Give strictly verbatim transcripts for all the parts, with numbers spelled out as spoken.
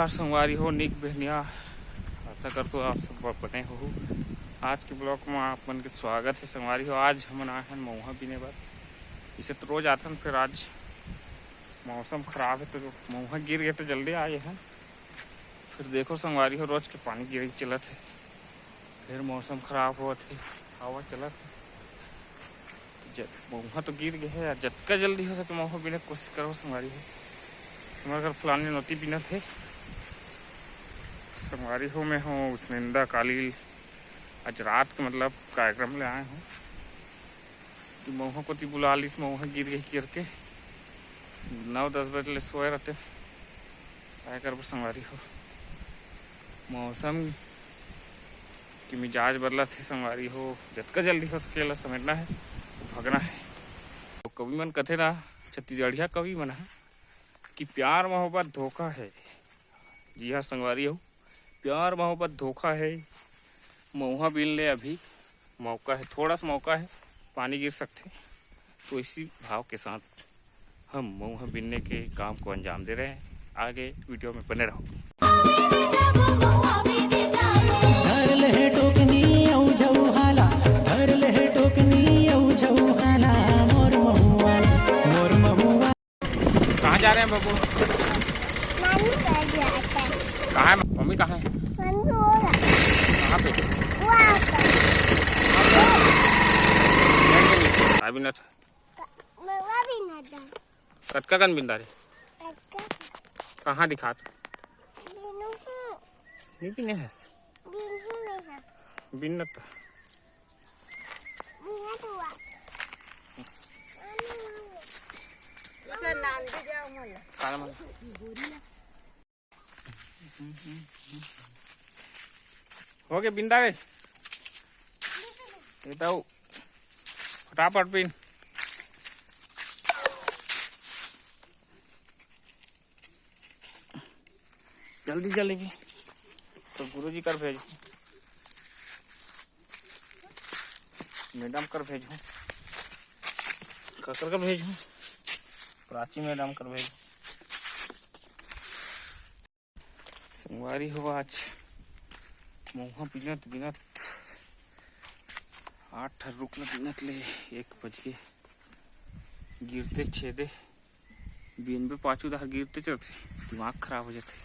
संगवारी हो, निक बहनिया, आशा करथों आप सब ब-, बने हो। आज के vlog में आप मन के स्वागत है संगवारी हो। आज हमन आए हन मउहा बीने बर। इसे तो रोज आथन, फिर आज मौसम खराब है तो मउहा गिर गए तो जल्दी आए हन। फिर देखो संगवारी हो, रोज के पानी गिरे चलत है, फिर मौसम खराब होत है, हवा चलत है। तो जब मउहा तो गिर गए है यार, जतका जल्दी हो सके मउहा बीने के कोशिश करो संगवारी हो। हमर घर फलाने नोती बीनत है संगवारी हो। मैं हूँ उसनिंदा काली, आज रात के मतलब कार्यक्रम ले आए हूँ कि मउहा कोती बुला लिस, मउहा गिर गई करके। नौ दस बजे ले सोए रहते, काय करबो संगवारी हो। मौसम के मिजाज बदलत है संगवारी हो, जतका जल्दी हो सकेला समेटना है, भगना है। तो कवि मन कथे ना, छत्तीसगढ़िया कवि मन ह कि प्यार मोहब्बत धोखा है। जी हाँ संगवारी हो, प्यार मोहब्बत धोखा है। मउहा बीन ले, अभी मौका है, थोड़ा सा मौका है, पानी गिर सकथे। तो इसी भाव के साथ हम मउहा बीनने के काम को अंजाम दे रहे हैं। आगे वीडियो में बने रहो। घर ले टोकनी अउ झउहाला, घर ले टोकनी अउ झउहाला, मोर महुआ, मोर महुआ। कहाँ जा रहे हैं बाबू? नानी घर जाता है। कहाँ है मम्मी, कहाँ है? मम्मी हो रहा। कहाँ पे? वहाँ पर। अभी ना था। मम्मा भी ना था। कतका कन बिंदा रे? कतका? कहाँ दिखात? बिनू हूँ। नहीं बिने है। बिनू नहीं है। बिन्नत। बिनत हुआ। एकर नाम दे जाओ मोला। काला मन। हो गए बिंदा रे। ये तो फटाफट बिन। जल्दी जल्दी भी। तो गुरुजी कर भेज, मैडम कर भेजो, ककर कर भेजो, प्राची मैडम कर भेजो। संगवारी हो, आज मउहा बिनत बिनत आठ ठन रुख ल बिनत ले एक बज के गिरते छेदे। बीनबे पाछू डहर गिरते चलथे, दिमाग खराब हो जाथे।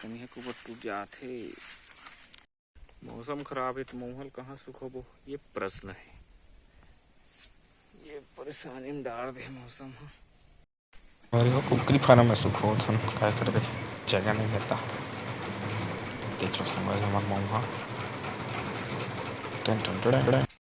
कनिहा के ऊपर टूट जाथे। मौसम खराब है तो मउहा ल कहाँ सुखोबो, ये प्रश्न है। ये परेशानी में डाल दे मौसम ह। अरे वो कुकरी फार्म में सुखोत हन, काय करबे, जगह नहीं रहता। देख लो संगवारी हमर मउहा। टन टन टन टन।